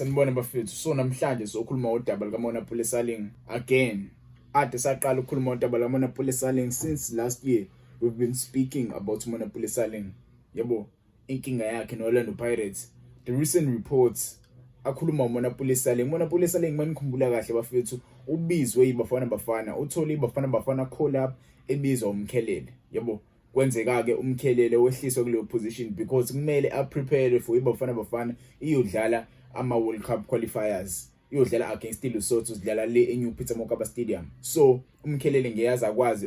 Sanibona bafethu. So namhlanje sokhuluma ngodaba likaMonnapule Saleng again. Ade saqala ukukhuluma ngodaba likaMonnapule Saleng since last year. We've been speaking about Monnapule Saleng. Yabo, inkinga yakhe no-Orlando Pirates. The recent reports akhuluma uMonnapule Saleng. Monnapule Saleng, manikhumbula kahle bafethu, ubizwe yiBafana Bafana, uthole iBafana Bafana call up ebizwa uMkhelele. Yabo, kwenzeka ke uMkhelele wehliswa kuleyo position because kumele a-prepare for iBafana Bafana iyodlala ama World Cup qualifiers, iyodlala against iLesotho, sidlala le eNew Peter Mokaba Stadium. So uMkhelele ngeyazi akwazi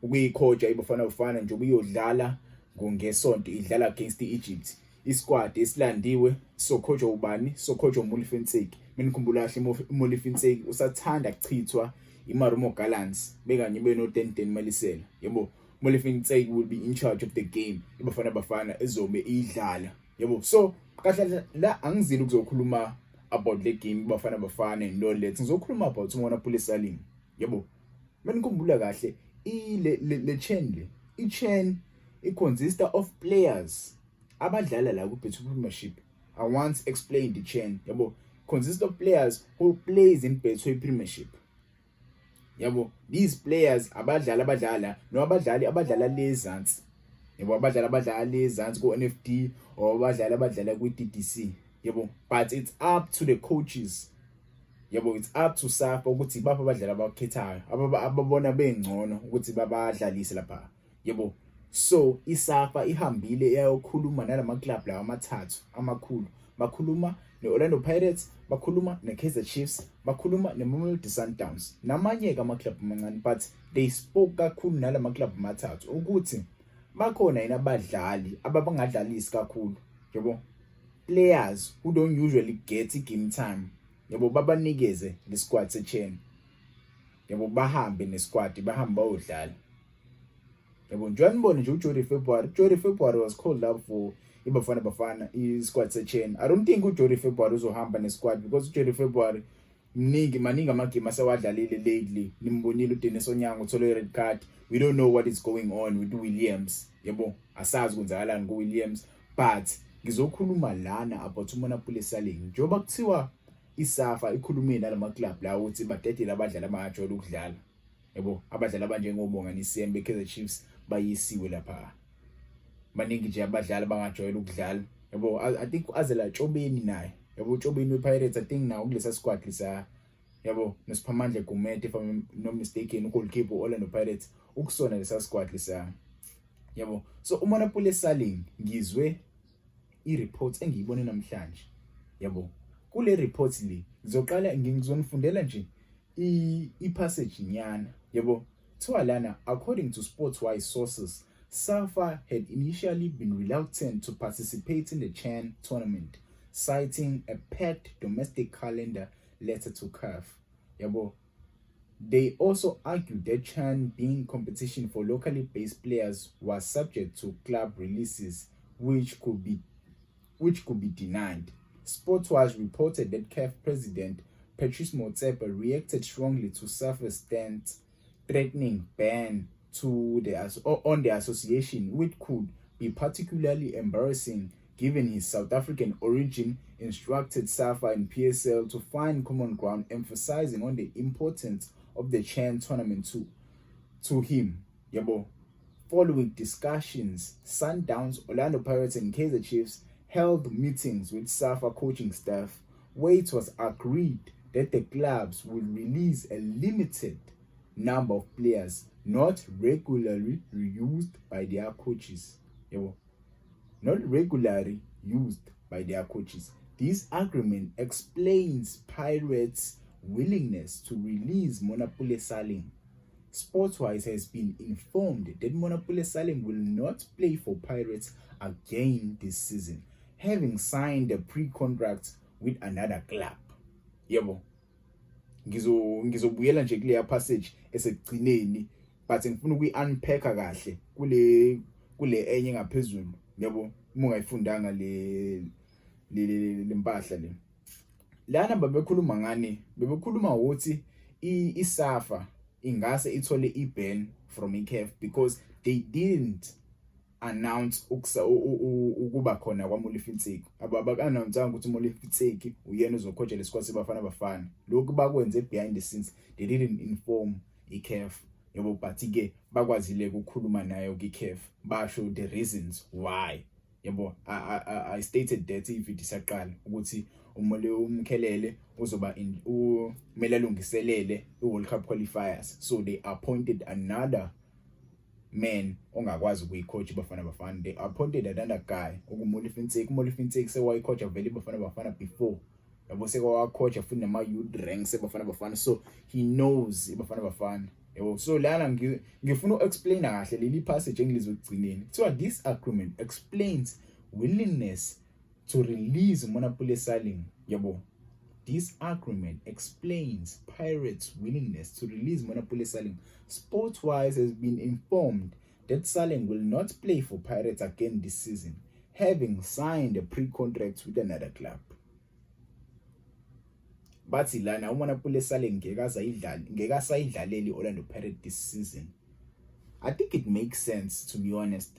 ukuyicoacha iBafana Bafana njengoba iyodlala ngeSonto, idlala against iEgypt. Isquad esilandiwe socoach ubani? Socoach uMolefi Ntseki. Minikhumbula kahle, uMolefi Ntseki usathanda kuchithwa iMarumo Gallants bekanye beno Den Den Malisela, yebo. Molefi Ntseki will be in charge of the game iBafana Bafana ezobe idlala, yebo. So kahle la angizili ukuzokhuluma about le game iBafana Bafana and all that. Ngizokhuluma about uMonnapule Saleng, yebo. Manikhumbula kahle, ile le CHAN, le i-CHAN i-consist of players abadlala la ku Betway Premiership. I once explained the CHAN, yabo, consist of players who plays in Betway Premiership, yabo. These players abadlali abadlala no abadlali abadlala lezansi, yabo, abadlali abadlala lezansi ku NFD or abadlali abadlala ku DDC, yabo. But it's up to the coaches, yabo, it's up to SAFA ukuthi bapha abadlali abakhethayo ababona bengcono ukuthi babadlalise lapha, yabo. So iSAFA ihambile yayokhuluma nalama club lawa amathathu amakhulu. Bakhuluma neOrlando Pirates, bakhuluma neKaizer Chiefs, bakhuluma neMamelodi Sundowns, namanye ke ama club amancane, but they spoke kakhulu nalama club amathathu ukuthi bakhona yini abadlali ababangadlalisi kakhulu, yabo, players who don't usually get game time, yabo, babanikeze le squad seCHAN, yabo, bahambe nesquad, bahambe bayodlala, yabo. Njengoba nibone nje uJody February, Jody February was called up for iBafana Bafana, i-squad seCHAN. I don't think uJody February uzohamba nesquad because uJody February mningi, maningi amagame asewadlalile lately. Nimbonile uDenis Onyango uthole i-red card. We don't know what is going on with Williams, yabo, asazi kwenzakalani kuWilliams. But ngizokhuluma lana about uMonnapule Saleng njengoba kuthiwa iSAFA ikhulumile nalama club la ukuthi badedele abadlali abangajwayele ukudlala, yabo, abadlali abanjengoBongani Sam beKaizer Chiefs bayisiwe lapha. Baningi nje abadlali abangajwayele ukudlala, yabo. I think Azela Tshobeni naye, yabo, uTshobeni wePirates, I think nawo kulesa squad lesa, yabo, noSiphamandla Gumede, if I'm not mistaken, ugoalkeeper Orlando Pirates ukusona lesa squad lesa, yabo. So uMonnapule Saleng, ngizwe i-report engiyibone namhlanje, yabo. Kule report le ngizoqala ngizonifundela nje i-passage nyana, yabo. Kuthiwa lana, according to Sportswise sources, SAFA had initially been reluctant to participate in the CHAN tournament, citing a packed domestic calendar letter to CAF, yabo. They also argued that CHAN, being competition for locally based players, was subject to club releases which could be denied. Sportswise reported that CAF President Patrice Motsepe reacted strongly to SAFA's stance, threatening ban to the on the association, which could be particularly embarrassing given his South African origin, instructed SAFA and PSL to find common ground, emphasizing on the importance of the CHAN tournament to him. Yabo. Following discussions, Sundowns, Orlando Pirates, and Kaizer Chiefs held meetings with SAFA coaching staff, where it was agreed that the clubs will release a limited number of players not regularly used by their coaches. Yabo. Not regularly used by their coaches. This agreement explains Pirates' willingness to release Monnapule Saleng. Sportswise has been informed that Monnapule Saleng will not play for Pirates again this season, having signed a pre-contract with another club. Yebo. Ngizobuyela nje kuleya passage esekugcineni, but ngifuna ukuyi-unpacka kahle kule enye ngaphezulu, yabo, uma ungayifundanga le lempahla le. Lana babekhuluma ngani? Bebekhuluma ukuthi iSAFA ingase ithole iban from iCAF because they didn't announce ukuba khona kwaMolefi Ntseki. Abaka-announce-anga ukuthi uMolefi Ntseki uyena ozocoacha lesquad seBafana Bafana. Lokhu bakwenze behind the scenes, they didn't inform iCAF, yabo. But ke bakwazile ukukhuluma nayo kwiCAF, basho the reasons why, yabo. I stated that ivideo isaqala ukuthi umole umkhelele uzoba kumele alungiselele iWorld Cup qualifiers, so they appointed another man ongakwazi ukuyicoach iBafana Bafana. They appointed another guy, okuMolefi Ntseki. uMolefi Ntseki sewayicoacha vele iBafana Bafana before, yabo, sekawacoacha futhi nama youth ranks eBafana Bafana, so he knows iBafana Bafana, yabo. So lana ngifuna uexplain kahle leli passage engilizwe ekugcineni. Kuthiwa this agreement explains willingness to release Monnapule Saleng, yabo. This agreement explains Pirates' willingness to release Monnapule Saleng. Sportswise has been informed that Saleng will not play for Pirates again this season, having signed a pre-contract with another club. Bathi lana uMonnapule Saleng ngeke azayidlala, ngeke asayidlaleli Orlando Pirates this season. I think it makes sense, to be honest.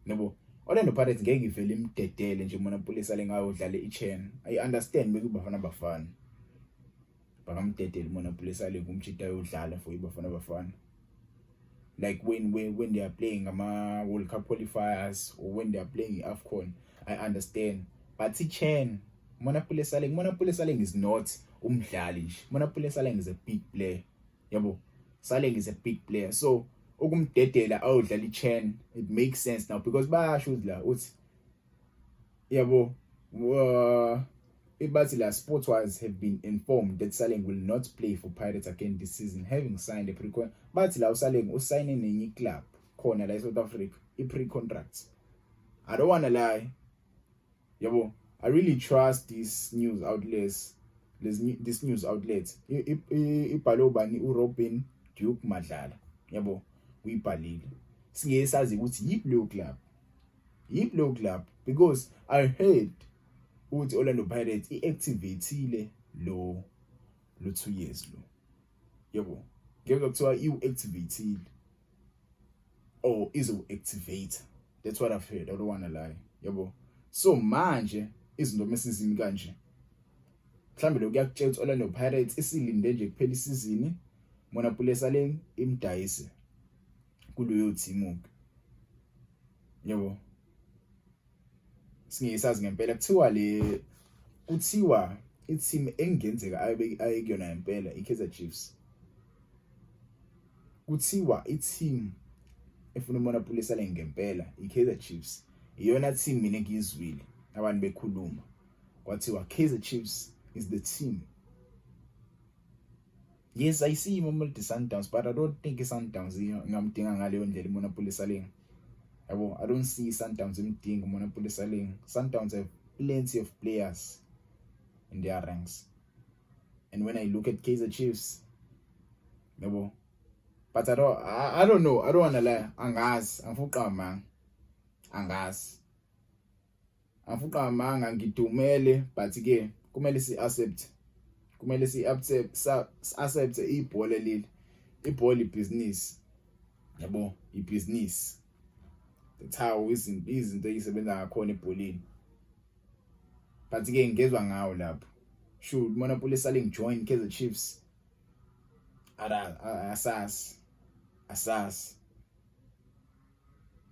Yabo, Orlando Pirates ngeke ivele imdedele nje uMonnapule Saleng ayodlala iChan. I understand bekuBafana Bafana. Bakamdedele uMonnapule Saleng umjita ayodlala for iBafana Bafana. Like when they are playing ama World Cup qualifiers or when they are playing iAfcon, I understand. But iChan, Monnapule Saleng is not umdlali nje. Monnapule Saleng is a big player. Yabo. Saleng is a big player. So ukumdedela ayodlala iChan, it makes sense now because bayasho la uthi, yabo, ibathi la Sportswise have been informed that Saleng will not play for Pirates again this season, having signed a pre, bathi la uSaleng usayine nenye club khona la eSouth Africa i-pre contract. I don't want to lie, yabo, I really trust this news outlets, this news outlet ibhalo ubani, uRobin Duke Madlala, yabo, uyibhalile. Singeke sazi ukuthi yiphi leyo club, yiphi leyo club, because I heard ukuthi Orlando Pirates iactivateile lo 2 years lo, yabo. Ngeke kuthiwa iu-activateile or izo-activate. That's what I've heard, I don't wanna lie, yabo. So manje izinto mesizimi kanje, mhlambe lokhu kuyakutshela ukuthi Orlando Pirates isilinde nje kuphela isizini, Monnapule Saleng imdayise kuleyo team, yabo. Singesazi ngempela. Kuthiwa le, kuthiwa i-team engenzeka abe aye kuyona ngempela iKaizer Chiefs. Kuthiwa i-team efuna uMonnapule Saleng ngempela iKaizer Chiefs. Iyona team mina engiyizwile abantu bekhuluma, kwathiwa Kaizer Chiefs is the team. Yes, I see iMamelodi Sundowns, but I don't think iSundowns ingamdinga ngaleyo ndlela iMonnapule Saleng, yabo. I don't see Sundowns imdinga uMonnapule Saleng. Sundowns have plenty of players in their ranks, and when I look at Kaizer Chiefs, yabo, but I don't know, I don't wanna lie, angazi, angifuqa amanga, angazi, angifuqa amanga, ngidumele. But ke kumele si accept, kumele si accept, accept ibhola leli, ibhola ibusiness, yabo, ibusiness. That's how izinto ezisebenza ngakhona ebholeni. But ke ngezwe ngawo lapho, should Monnapule Saleng join Kaizer Chiefs? Ara asazi, asazi,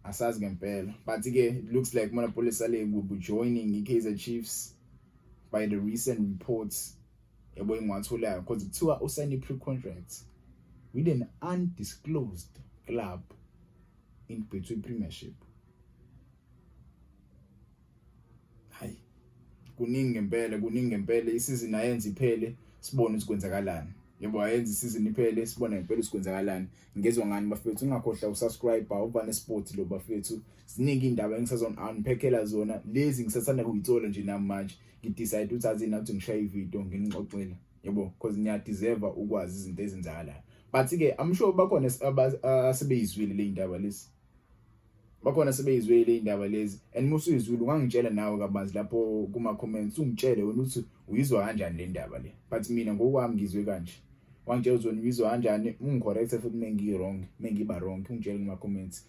asazi ngempela. But ke it looks like Monnapule Saleng will be joining iKaizer Chiefs by the recent reports, yabo, engiwatholayo, because kuthiwa usayine pre-contract with an undisclosed club in Betway Premiership. Hayi, kuningi ngempela, kuningi ngempela. Isizini ayenze iphele, sibone ukuthi kwenzakalani, yebo. Ayenze isizini iphele, sibone ngempela ukuthi kwenzakalani. Ngezwe ngani, bafethu? Ungakhohlwa usubscribe, uvane sport lo, bafethu. Ziningi indaba engisazon unpackela zona lezi, ngisathanda kuyithola nje nami. Manje ngidecide ukuthi azi nathi ngishaye ivideo nginixoxele, yabo, because niya deserve ukwazi izinto ezenzakalayo. But ke I'm sure bakhona asebeyizwile le indaba lezi, bakhona sebeyizwile le indaba lezi, and musuyizwile ungangitshela nawe kabanzi lapho kuma comments, ungitshele wena ukuthi uyizwa kanjani le ndaba le. But mina ngokwami ngizwe kanje, wangitshela ukuthi wena uyizwa kanjani, ungicorrect futhi mengi wrong, mengiba wrong, ungitshele kuma comments.